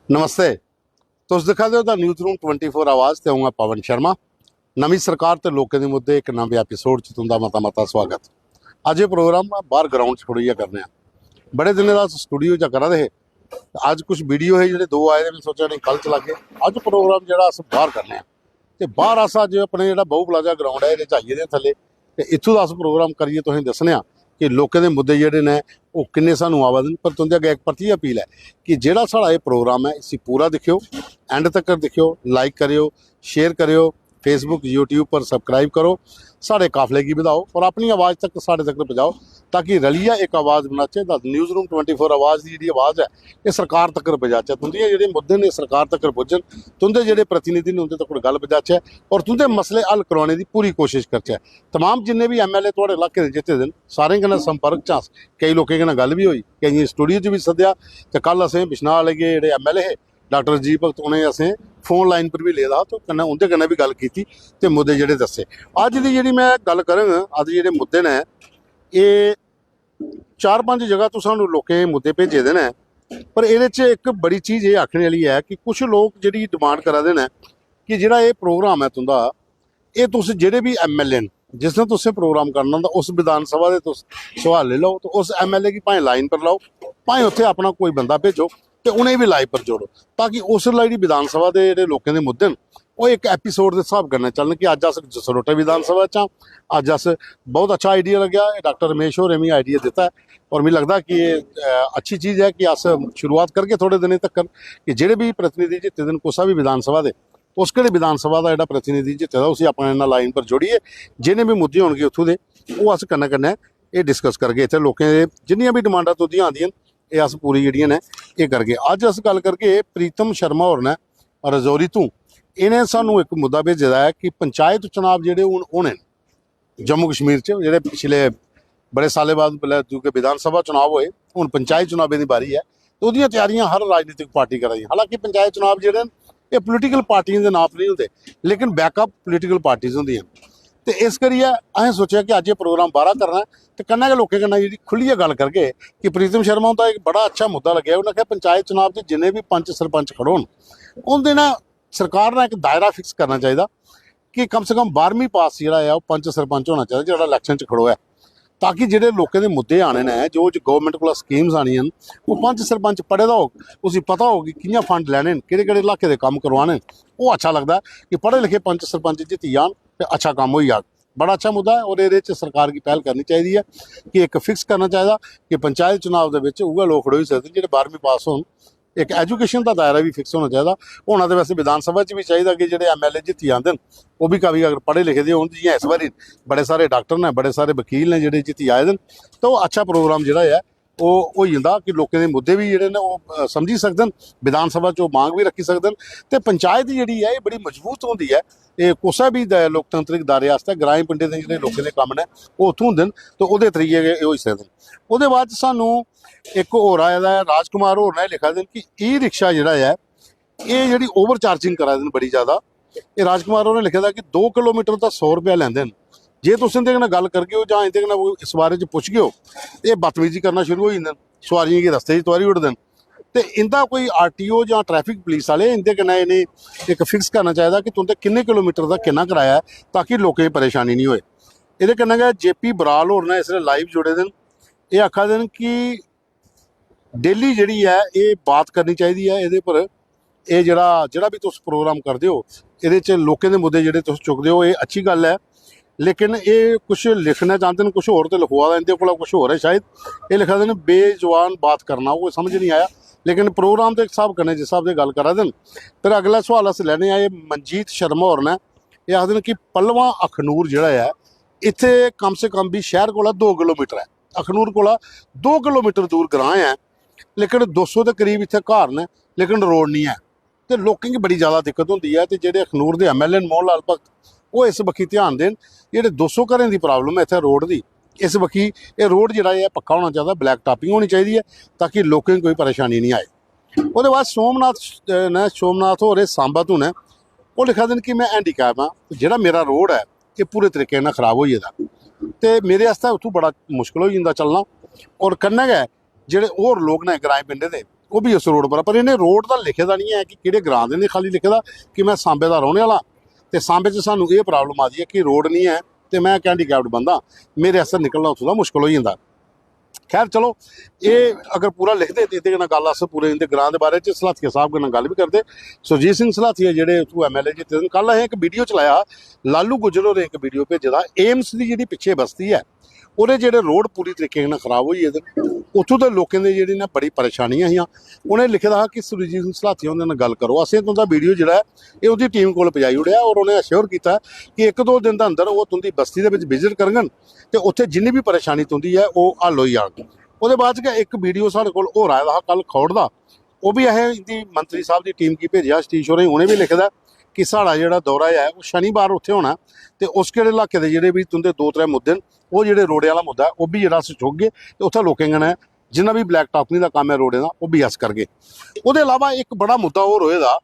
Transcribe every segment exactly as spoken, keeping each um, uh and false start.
नमस्ते। तुस दिक्खा दे ओ the news room twenty four Awaaz ते अ'ऊं आं पवन शर्मा। नमीं सरकार ते लोकें दे मुद्दे इक नमें एपिसोड च तुं'दा मता मता स्वागत। अज्ज एह् प्रोग्राम बाहर ग्राउंड च खड़ोइयै करने आं। बड़े दिनें दा अस स्टूडियो च करा दे हे, अज्ज कुछ वीडियो हे जेह्ड़े दो आए दे, में सोचेआ नेईं कल चलागे। अज्ज प्रोग्राम जेह्ड़ा अस बाहर करने आं ते बाहर अस अज्ज अपने जेह्ड़ा बहु प्लाजा ग्राउंड ऐ एह्दे च आई गेदे आं थल्ले। ते इत्थूं दा अस प्रोग्राम करियै तुसेंगी दस्सने आं कि लोकें दे मुद्दे जेह्ड़े न ओह् किन्ने सानूं आवा दे न। पर तुं'दे अग्गें इक परतियै अपील ऐ कि जेह्ड़ा साढ़ा एह् प्रोग्राम ऐ इसी पूरा दिक्खेओ, एंड तक्कर दिक्खेओ, लाइक करेओ, शेयर करेओ, Facebook, YouTube पर सब्सक्राइब करो, साढ़े काफले गी बधाओ और अपनी आवाज तक साढ़े तक पजाओ, ताकि रलियै इक आवाज बनाचै। The news room twenty four आवाज दी जेह्ड़ी आवाज ऐ एह् सरकार तक पजाचै, तुं'दियां जेह्ड़े मुद्दे न एह् सरकार तक पुज्जन, तुं'दे जेह्ड़े प्रतिनिधि न उं'दे तक गल्ल पजाचै और तुं'दे मसले हल करवाने दी पूरी कोशिश करचै। तमाम जिन्ने बी एमएलए थुआढ़े इलाके दे जित्ते दे न सारें कन्नै संपर्क च अस, केई लोकें कन्नै गल्ल बी होई, केइयें स्टूडियो च बी सद्देआ। ते कल असें बिश्नाह आह्ले गे जेह्ड़े एमएलए हे डाक्टर जी भगत, उ'नें असें फोन लाइन पर बी लेदा हा ते कन्नै उं'दे कन्नै बी गल्ल कीती ते मुद्दे जेह्ड़े दस्से। अज्ज दी जेह्ड़ी में गल्ल करङ, अज्ज जेह्ड़े मुद्दे न एह् चार पंज जगह तो सानूं लोकें मुद्दे भेजे दे न, पर एह्दे च इक बड़ी चीज एह् आखने आह्ली ऐ कि कुछ लोक जेह्ड़ी डिमांड करा दे न कि जेह्ड़ा एह् प्रोग्राम ऐ तुं'दा, एह् तुस जेह्ड़े बी एमएलए न, जिसने तुसें प्रोग्राम करना होंदा उस विधान सभा दे तुस सवाल लेई लैओ ते उस एमएलए गी भाएं लाइन पर लाओ, भाएं उत्थै अपना कोई बंदा भेजो ते उ'नेंगी बी लाइव पर जोड़ो, ताकि उसलै जेह्ड़ी विधान सभा दे जेह्ड़े लोकें दे मुद्दे न ओह् इक एपिसोड दे स्हाब कन्नै चलन कि अज्ज अस जसरोटा विधान सभा च आं। अज्ज अस, बहुत अच्छा आइडिया लग्गेआ, एह् डाक्टर रमेश होरें मी आइडिया दित्ता ऐ और मिगी लगदा कि एह् अ, अच्छी चीज ऐ कि अस शुरुआत करगे थोह्ड़े दिनें तक्कर कि जेह्ड़े बी प्रतिनिधि जित्ते दे न कुसै बी विधान सभा दे, उस केह्ड़े विधान सभा दा जेह्ड़ा प्रतिनिधि जित्ते दा उसी अपने कन्नै लाइन पर जोड़ियै जिन्ने बी मुद्दे होनगे उत्थूं दे ओह् अस कन्नै कन्नै एह् डिस्कस करगे। इत्थै लोकें दे जिन्नियां बी डिमांडां तुं'दियां आंदियां न एह् अस पूरी जेह्ड़ियां न एह् करगे। अज्ज अस गल्ल करगे प्रीतम शर्मा होर न रजौरी तों। इ'नें सानूं इक मुद्दा भेजे दा ऐ कि पंचायत चुनाव जेह्ड़े हून होने न जम्मू कश्मीर च, जेह्ड़े पिछले बड़े सालें बाद बेल्लै दूए विधान सभा चुनाव होए, हून पंचायत चुनावें दी बारी ऐ, ते ओह्दियां त्यारियां हर राजनीतिक पार्टी करा दियां। हालांकि पंचायत चुनाव जेह्ड़े न एह् पोलिटिकल पार्टियें दे नांऽ पर निं होंदे, लेकिन बैकअप पोलिटिकल पार्टीज होंदियां न। ते इस करियै असें सोचेआ कि अज्ज एह् प्रोग्राम बाह्रा करना ऐ ते कन्नै गै लोकें कन्नै जेह्ड़ी खु'ल्लियै गल्ल करगे कि प्रीतम शर्मा हुंदा इक बड़ा अच्छा मुद्दा लग्गेआ। उ'नें आखेआ पंचायत चुनाव च जिन्ने बी पंच सरपंच खड़ोन उं'दे ना सरकार ने इक दायरा फिक्स करना चाहिदा कि कम से कम बारहवीं पास जेह्ड़ा ऐ ओह् पंच सरपंच होना चाहिदा जेह्ड़ा इलेक्शन च खड़ोऐ, ताकि जेह्ड़े लोकें दे मुद्दे आने न, जो जो गौरमेंट कोला स्कीम्स आनियां न, ओह् पंच सरपंच पढ़े दा होग, उसी पता होग कि कि'यां फंड लैने न, केह्ड़े केह्ड़े इलाके दे कम्म करवाने न। ओह् अच्छा लगदा ऐ कि पढ़े लिखे पंच सरपंच जित्ती जान ते अच्छा कम्म होई जाग। बड़ा अच्छा मुद्दा ऐ और एह्दे च सरकार गी पैह्ल करनी चाहिदी ऐ कि इक फिक्स करना चाहिदा कि पंचायत चुनाव दे बिच उ'ऐ लोक खड़ोई सकदे न जेह्ड़े बारहवीं पास होन। इक एजुकेशन दा दायरा बी फिक्स होना चाहिदा। होना ते वैसे विधान सभा च बी चाहिदा कि जेह्ड़े एमएलए जित्ती आंदे न ओह् बी काफी अगर पढ़े लिखे दे होन, जि'यां इस बारी बड़े सारे डाक्टर न, बड़े सारे वकील न जेह्ड़े जित्ती आए दे न, ते ओह् अच्छा प्रोग्राम जेह्ड़ा ऐ ओह् होई जंदा कि लोकें दे मुद्दे बी जेह्ड़े न ओह् अ, समझी सकदे न, विधान सभा च ओह् मांग बी रक्खी सकदे न। ते पंचायत जेह्ड़ी ऐ एह् बड़ी मजबूत होंदी ऐ, एह् कुसै बी द- लोकतंत्रक दायरे आस्तै ग्राएं पिंडें दे जेह्ड़े लोकें दे कम्म न ओह् उत्थूं होंदे न ते ओह्दे जरिए गै एह् होई सकदे न। ओह्दे बाद च सानूं इक होर आए दा ऐ, राजकुमार होर ने लिखा दे न कि ई रिक्शा जेह्ड़ा ऐ एह् जेह्ड़ी ओवर चार्जिंग करा दे न बड़ी ज्यादा। एह् राजकुमार होरें लिखे दा कि दो किलोमीटर दा सौ रपेआ लैंदे न। जे तुस इं'दे कन्नै गल्ल करगे ओ जां इं'दे कन्नै इस बारे च पुच्छगे ओ ते एह् बदतमीजी करना शुरू होई जंदे न, सोआरियें गी रस्ते च तुआरी ओड़दे न। ते इं'दा कोई आरटीओ जां ट्रैफिक पुलिस आह्ले इं'दे कन्नै इ'नें इक फिक्स करना चाहिदा कि तुं'दे किन्ने किलोमीटर दा किन्ना कराया ऐ, ताकि लोकें गी परेशानी निं होए। एह्दे कन्नै गै जेपी बराल होर न इसलै लाइव जुड़े दे न। एह् आखा दे न कि डेली जेह्ड़ी ऐ एह् बात करनी चाहिदी ऐ एह्दे पर। एह् जेह्ड़ा जेह्ड़ा बी तुस प्रोग्राम करदे ओ एह्दे च लोकें दे मुद्दे जेह्ड़े तुस चुकदे ओ एह् अच्छी गल्ल ऐ, लेकिन एह् कुछ लिखना चांह्दे न कुछ होर ते लखोआ दा इं'दे कोला कुछ होर ऐ शायद। एह् लिखा दे न बेजुबान बात करना, ओह् समझ निं आया। लेकिन प्रोग्राम दे स्हाब कन्नै जिस स्हाब दी गल्ल करा दे न, फिर अगला सोआल अस लैने आं एह् मनजीत शर्मा होर न। एह् आखदे न कि पलवां अखनूर जेह्ड़ा ऐ इत्थै कम से कम बी शैह्र कोला दो किलोमीटर ऐ, अखनूर कोला दो किलोमीटर दूर ग्रांऽ ऐ, लेकिन दो सौ दे करीब इत्थै घर न, लेकिन रोड निं ऐ। ते लोकें गी बड़ी ज्यादा दिक्कत होंदी ऐ। ते जेह्ड़े अखनूर दे एमएलए न मोहन लाल भगत, ओह् इस बक्खी ध्यान देन। जेह्ड़े दो सौ घरें दी प्रॉब्लम ऐ इत्थै रोड दी, इस बक्खी एह् रोड जेह्ड़ा ऐ पक्का होना चाहिदा, ब्लैक टापिंग होनी चाहिदी ऐ, ताकि लोकें गी कोई परेशानी निं आए। ओह्दे बाद सोमनाथ, अ, न सोमनाथ होर एह् सांबा तों न, ओह् लिखा दे न कि में हैंडीकैप आं, जेह्ड़ा मेरा रोड ऐ एह् पूरे तरीके कन्नै खराब होई गेदा ते मेरे आस्तै उत्थूं बड़ा मुश्कल होई जंदा चलना। और कन्नै गै जेह्ड़े होर लोक न ग्राएं पिंडें दे, ओह् बी उस रोड पर। पर इ'नें रोड दा लिखे दा निं ऐ कि केह्ड़े ग्रां दे न, खाल्ली लिखे दा कि में सांबे दा रौह्ने आह्ला, ते सांबे च सानूं एह् प्रॉब्लम आ दी ऐ कि रोड निं ऐ, ते में इक हैंडीकैप्ड बंदा, मेरे आस्तै निकलना उत्थूं दा मुश्कल होई जंदा। खैर, चलो, एह् अगर पूरा लिखदे ते एह्दे कन्नै गल्ल अस पूरे इं'दे ग्रां दे बारे च सलाथिया साहब कन्नै गल्ल बी करदे। सुरजीत सिंह सलाथिया जेह्ड़े उत्थूं एमएलए जित्ते दे न, कल असें इक वीडियो चलाया, लालू गुज्जर होरें इक वीडियो भेजे दा, एम्स दी जेह्ड़ी पिच्छे बस्ती ऐ, ओह्दे जेह्ड़े रोड पूरी तरीके कन्नै खराब होई गेदे न, उत्थूं दे लोकें दे जेह्ड़ी ना बड़ी परेशानियां हियां। उ'नें लिखे दा हा कि सुरजीत सिंह सलाथिया हुंदे कन्नै गल्ल करो, असें तुं'दा वीडियो जेह्ड़ा ऐ, एह् उं'दी टीम कोल पजाई ओड़ेआ, और उ'नें अश्योर कीता कि इक दो दिन दे अंदर ओह् तुं'दी बस्ती दे बिच विजिट करङन ते उत्थै जिन्नी बी परेशानी तुं'दी ऐ, ओह् हल होई जाग। ओह्दे बाद च गै इक वीडियो साढ़े कोल होर आए दा हा कल खौड़ दा, ओह् बी असें इं'दी मंत्री साहब दी टीम गी भेजेआ, सतीश होरें गी, उ'नें बी लिखे दा कि साढ़ा जेह्ड़ा दौरा ऐ, ओह् शनिवार उत्थै होना ऐ, ते उस केह्ड़े इलाके दे जेह्ड़े बी तुं'दे दो त्रै मुद्दे न, ओह् जेह्ड़े रोड़े आह्ला मुद्दा ऐ, ओह् बी जेह्ड़ा अस चुकगे ते उत्थै लोकें कन्नै जिन्ना बी ब्लैक टॉपिंग दा कम्म ऐ रोड़ें दा, ओह् बी अस करगे। ओह्दे इलावा इक बड़ा मुद्दा होर होए दा,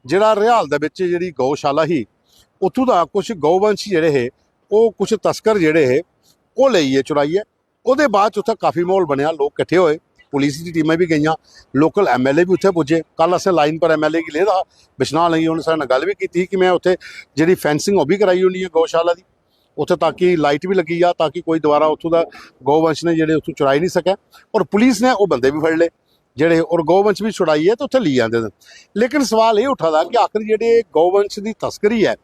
जेह्ड़ा रिहाल दे बिच जेह्ड़ी गौशाला ही, उत्थूं दा कुछ गौवंश जेह्ड़े हे, ओह् कुछ तस्कर जेह्ड़े हे, ओह् लेई गे चुराइयै। ओह्दे बाद च उत्थै काफी म्हौल बनेआ, लोक किट्ठे होए, पुलिस दी टीमां बी गेइयां, लोकल एमएलए बी उत्थै पुज्जे। कल असें लाइन पर एमएलए गी लेदा हा, बिश्नाह आह्लें गी, उ'नें साढ़े कन्नै गल्ल बी कीती ही कि में उत्थै जेह्ड़ी फैंसिंग ओह् बी कराई ओड़नी ऐ गौशाला दी, उत्थै ताकि लाइट बी लग्गी जा, ताकि कोई दोबारा उत्थूं दा गौवंश ने जेह्ड़े उत्थूं चुराई निं सकै। और पुलिस ने ओह् बंदे बी फड़ी ले जेह्ड़े, और गौवंश बी छुड़ाइयै ते उत्थै लेई आंदे न। लेकिन सवाल एह् उट्ठा दा कि आखिर जेह्ड़े गौवंश दी तस्करी ऐ,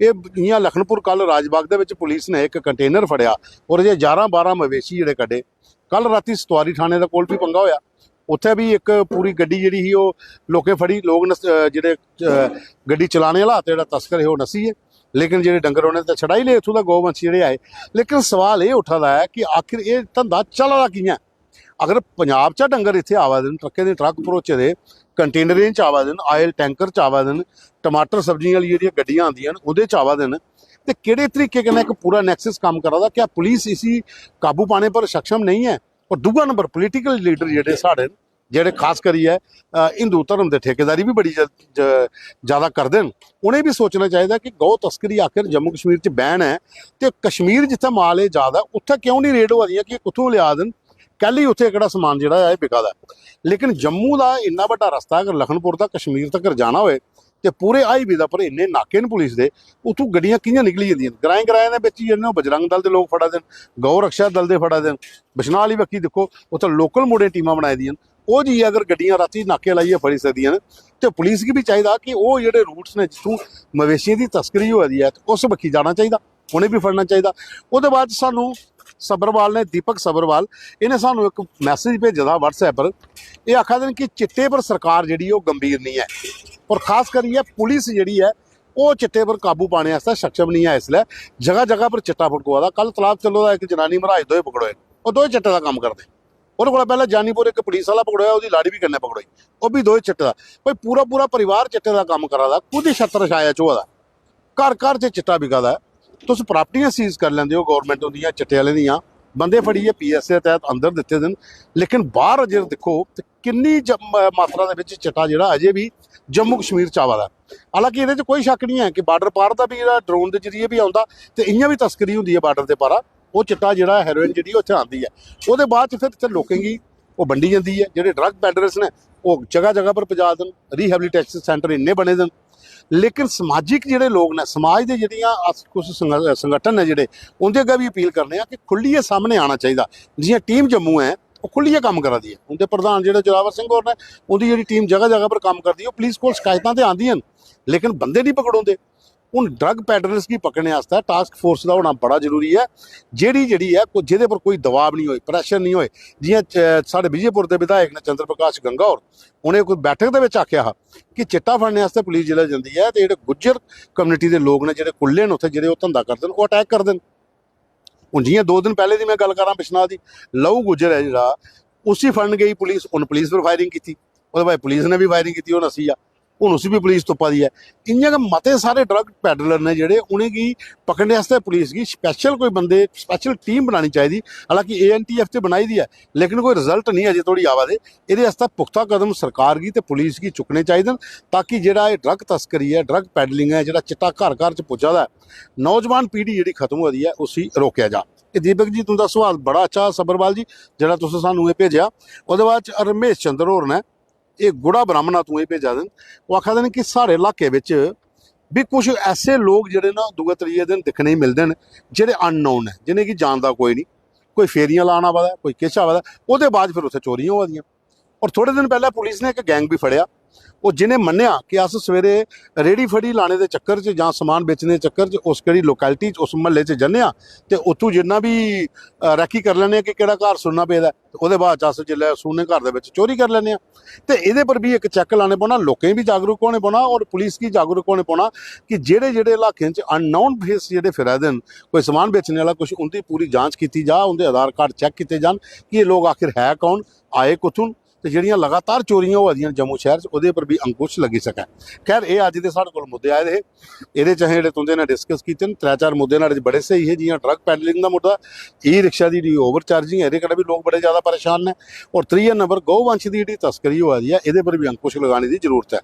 एह् इ'यां लखनपुर कल राजबाग दे बिच पुलिस ने इक कंटेनर फड़ेआ, और जे ञारां बारां मवेशी जेह्ड़े कड्ढे। कल रातीं सतवारी थाने दे कोल बी पंगा होआ, उत्थै बी इक पूरी गड्डी जेह्ड़ी ही, ओह् लोकें फड़ी, लोक नस-, अ, जेह्ड़े, अ, गड्डी चलाने आह्ला ते जेह्ड़ा तस्कर हे, ओह् नस्सी गे। लेकिन जेह्ड़े डंगर उ'नें ते छड़ाई ले इत्थूं दा गौवंश जेह्ड़े आए। लेकिन सवाल एह् उट्ठा दा ऐ कि आखिर एह् धंधा चला दा कि'यां ऐ? अगर पंजाब चा डंगर इत्थै आवा दे न, ट्रक्कें दे ट्रक भरोचे दे, कंटेनरें च आवा दे न, आयल टैंकर च आवा दे न, टमाटर सब्जियें आह्ली जेह्ड़ियां गड्डियां आंदियां न, ओह्दे च आवा दे न, ते केह्ड़े तरीके कन्नै इक पूरा नैक्सस कम्म करा दा? क्या पुलिस इसी काबू पाने पर सक्षम नेईं ऐ? और दूआ नंबर, पोलिटिकल लीडर जेह्ड़े साढ़े न, जेह्ड़े खास करियै, अ, हिंदू धर्म दे ठेकेदारी बी बड़ी ज-, ज-, ज्यादा करदे न, उ'नें बी सोचना चाहिदा कि गौ तस्करी आखिर जम्मू कश्मीर च बैन ऐ, ते कश्मीर जित्थै माल एह् जा दा, उत्थै क्यों निं रेड होआ दियां कि कुत्थूं लेआ दे न, कैल्ली उत्थै एह्कड़ा समान जेह्ड़ा ऐ, एह् बिका दा ऐ। लेकिन जम्मू दा इन्ना बड्डा रस्ता, अगर लखनपुर दा कश्मीर तगर जाना होए, ते पूरे हाईवे दे उप्पर इन्ने नाके न पुलिस दे, उत्थूं गड्डियां कि'यां निकली जंदियां न? ग्राएं ग्राएं दे बिच जेह्ड़े न, ओह् बजरंग दल दे लोक फड़ा दे न, गौ रक्षा दल दे फड़ा दे न। बिश्नाह आह्ली बक्खी दिक्खो, उत्थै लोकल मुड़े टीमां बनाई दियां न, ओह् जाइयै अगर गड्डियां रातीं नाके लाइयै फड़ी सकदियां न, ते पुलिस गी बी चाहिदा कि ओह् जेह्ड़े रूट्स न, जित्थूं मवेशियें दी तस्करी होआ दी ऐ, ते उस बक्खी जाना चाहिदा, उ'नें बी फड़ना चाहिदा। ओह्दे बाद सानूं सब्बरवाल ने, दीपक सब्बरवाल, इ'नें सानूं इक मैसेज भेजे दा WhatsApp पर। एह् आखा दे न कि चिट्टे पर सरकार जेह्ड़ी, ओह् गंभीर निं ऐ, और खास करियै पुलिस जेह्ड़ी ऐ, ओह् चिट्टे पर काबू पाने आस्तै सक्षम निं ऐ। इसलै जगह जगह पर चिट्टा फड़कोआ दा। कल तलाब चलो दा इक जनानी मराज दोए पकड़ोए, ओह् दोए चिट्टे दा कम्म करदे। ओह्दे कोला पैह्लें जानीपुर इक पुलिस आह्ला पकड़ोआ, ओह्दी लाड़ी बी कन्नै पकड़ोई, ओह् बी दोए चिट्टे दा। भाई, पूरा पूरा परिवार चिट्टे दा कम्म करा दा, कु'दी छत्तर छाया च होआ दा? घर घर च चिट्टा बिका दा ऐ। तुस प्रापर्टियां सीज करी लैंदे ओ गौरमैंट उं'दियां चिट्टे आह्लें दियां, बंदे फड़ियै पीएसए तैह्त अंदर दित्ते दे न, लेकिन बाह्र अगर दिक्खो ते किन्नी ज-, म-, मात्रा दे बिच चिट्टा जेह्ड़ा अजें बी जम्मू कश्मीर च आवा दा ऐ। हालांकि एह्दे च कोई शक्क निं ऐ कि बार्डर पार दा बी जेह्ड़ा ड्रोन दे जरिए बी औंदा, ते इ'यां बी तस्करी होंदी ऐ बार्डर दे पारा। ओह् चिट्टा जेह्ड़ा, हेरोइन जेह्ड़ी, ओह् इत्थै आंदी ऐ। ओह्दे बाद च फिर इत्थै लोकें गी ओह् बंडी जंदी ऐ। जेह्ड़े ड्रग पैडलर्स न, ओह् जगह जगह पर पजा दे न, रिहैबिलिटेशन सैंटर इन्ने बने दे न। लेकिन समाजिक जेह्ड़े लोक न, समाज दे जेह्ड़ियां अस कुछ संग-, संगठन न जेह्ड़े, उं'दे अग्गें बी अपील करने आं कि खु'ल्लियै सामनै आना चाहिदा। जि'यां टीम जम्मू ऐ, ओह् खु'ल्लियै कम्म करा दी ऐ। उं'दे प्रधान जेह्ड़े जोरावर सिंह होर न, उं'दी जेह्ड़ी टीम जगह जगह पर कम्म करदी ऐ, ओह् पुलिस कोल शकैतां ते आंदियां न, लेकिन बंदे निं पकड़ोंदे। हून ड्रग पैडलर्स गी पकड़ने आस्तै टास्क फोर्स दा होना बड़ा जरूरी ऐ, जेह्ड़ी, जेह्ड़ी ऐ, को-, जेह्दे पर कोई दबाव निं होए, प्रैशर निं होए। जि'यां, अ, साढ़े विजयपुर दे विधायक न चंद्र प्रकाश गंगा होर, उ'नें कोई बैठक दे बिच आखेआ हा कि चिट्टा फड़ने आस्तै पुलिस जिसलै जंदी ऐ, ते जेह्ड़े गुज्जर कम्युनिटी दे लोक न, जेह्ड़े कुल्ले न उत्थै, जेह्ड़े ओह् धंधा करदे न, ओह् अटैक करदे न। हून जि'यां दो दिन पैह्ले दी में गल्ल करां बिश्नाह दी, लहू गुज्जर ऐ जेह्ड़ा, उसी फड़न गेई पुलिस, उन्न पुलिस पर फायरिंग कीती, ओह्दे बाद पुलिस ने बी फायरिंग कीती, ओह् नस्सी गेआ। हून उसी बी पुलिस तुप्पा दी ऐ। इ'यां गै मते सारे ड्रग पैडलर न जेह्ड़े, उ'नेंगी पकड़ने आस्तै पुलिस गी स्पैशल कोई बंदे, स्पैशल टीम बनानी चाहिदी। हालांकि एएनटीएफ ते बनाई दी ऐ, लेकिन कोई रिजल्ट निं अजें धोड़ी आवा दे। एह्दे आस्तै पुख्ता कदम सरकार गी ते पुलिस गी चुक्कने चाहिदे न, ताकि जेह्ड़ा एह् ड्रग तस्करी ऐ, ड्रग पैडलिंग ऐ, जेह्ड़ा चिट्टा घर घर च पुज्जा दा ऐ, नौजवान पीढ़ी जेह्ड़ी खत्म होआ दी ऐ, उसी रोकेआ जा। एह् दीपक जी, तुं'दा सुआल बड़ा अच्छा, सब्बरवाल जी, जेह्ड़ा तुसें सानूं एह् भेजेआ। ओह्दे बाद च रमेश चंद्र होर न, एह् गुड़ा ब्राह्मणा तूं एह् भेजा दे न। ओह् आखा दे न कि साढ़े इलाके बिच बी कुछ ऐसे लोक जेह्ड़े ना दूए त्रिये दिन दिक्खने गी मिलदे न, जेह्ड़े अननोन न, जि'नेंगी जानदा कोई निं, कोई फेरियां लान आवा दा, कोई किश आवा दा, ओह्दे बाद फिर उत्थै चोरियां होआ दियां। और थोड़े दिन पैह्लें पुलिस ने इक गैंग बी फड़ेआ, ओह् जि'नें मन्नेआ कि अस सवेरे रेह्ड़ी फड़ी लाने दे चक्कर च जां समान बेचने दे चक्कर च उस केह्ड़ी लोकैलिटी च, उस म्हल्ले च जन्ने आं ते उत्थूं जिन्ना बी, अ, रैकी करी लैन्ने आं कि केह्ड़ा घर सुन्ना पेदा ऐ, ते ओह्दे बाद च अस जिसलै सुन्ने घर दे बिच चोरी करी लैन्ने आं। ते एह्दे पर बी इक चैक लाने पौना, लोकें गी बी जागरूक होने पौना और पुलिस गी जागरूक होने पौना कि जेह्ड़े जेह्ड़े इलाकें च अननोन फेस जेह्ड़े फिरा दे न, कोई समान बेचने आह्ला, कुछ उं'दी पूरी जांच कीती जा, उं'दे आधार कार्ड चैक कीते जान कि एह् लोक आखिर है कौन, आए कुत्थूं न, ते जेह्ड़ियां लगातार चोरियां होआ दियां न जम्मू शैह्र च, ओह्दे पर बी अंकुश लग्गी सकै। खैर, एह् अज्ज दे साढ़े कोल मुद्दे आए दे हे। एह्दे च असें जेह्ड़े तुं'दे नै डिस्कस कीते न, त्रै चार मुद्दे न्हाड़े च बड़े स्हेई हे, जि'यां ड्रग पैडलिंग दा मुद्दा, ई रिक्शा दी जेह्ड़ी ओवर चार्जिंग ऐ, एह्दे कन्नै बी लोक बड़े जैदा परेशान न। और त्रीया नंबर, गौ वंश दी जेह्ड़ी तस्करी होआ दी ऐ, एह्दे पर बी अंकुश लगाने दी जरूरत ऐ।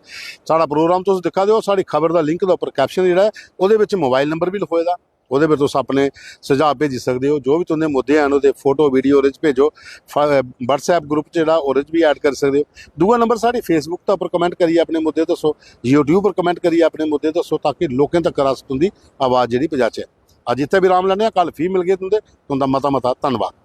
साढ़ा प्रोग्राम तुस दिक्खा दे ओ, साढ़ी खबर दा लिंक दे उप्पर कैप्शन जेह्ड़ा ऐ, ओह्दे बिच मोबाइल नंबर बी लखोए दा, ओह्दे पर तुस अपने सुझाव भेजी सकदे ओ। जो बी तुं'दे मुद्दे हैन, ओह्दे फोटो, वीडियो ओह्दे च भेजो। WhatsApp ग्रुप च जेह्ड़ा, ओह्दे च बी ऐड करी सकदे ओ। दूआ नंबर, साढ़ी Facebook दे उप्पर कमेंट करियै अपने मुद्दे दस्सो, YouTube पर कमेंट करियै अपने मुद्दे दस्सो, ताकि लोकें तक्कर अस तुं'दी आवाज़ जेह्ड़ी पजाचै। अज्ज इत्थै विराम लैन्ने आं, कल फ्ही मिलगे तुं'दे। तुं'दा मता मता धन्नवाद।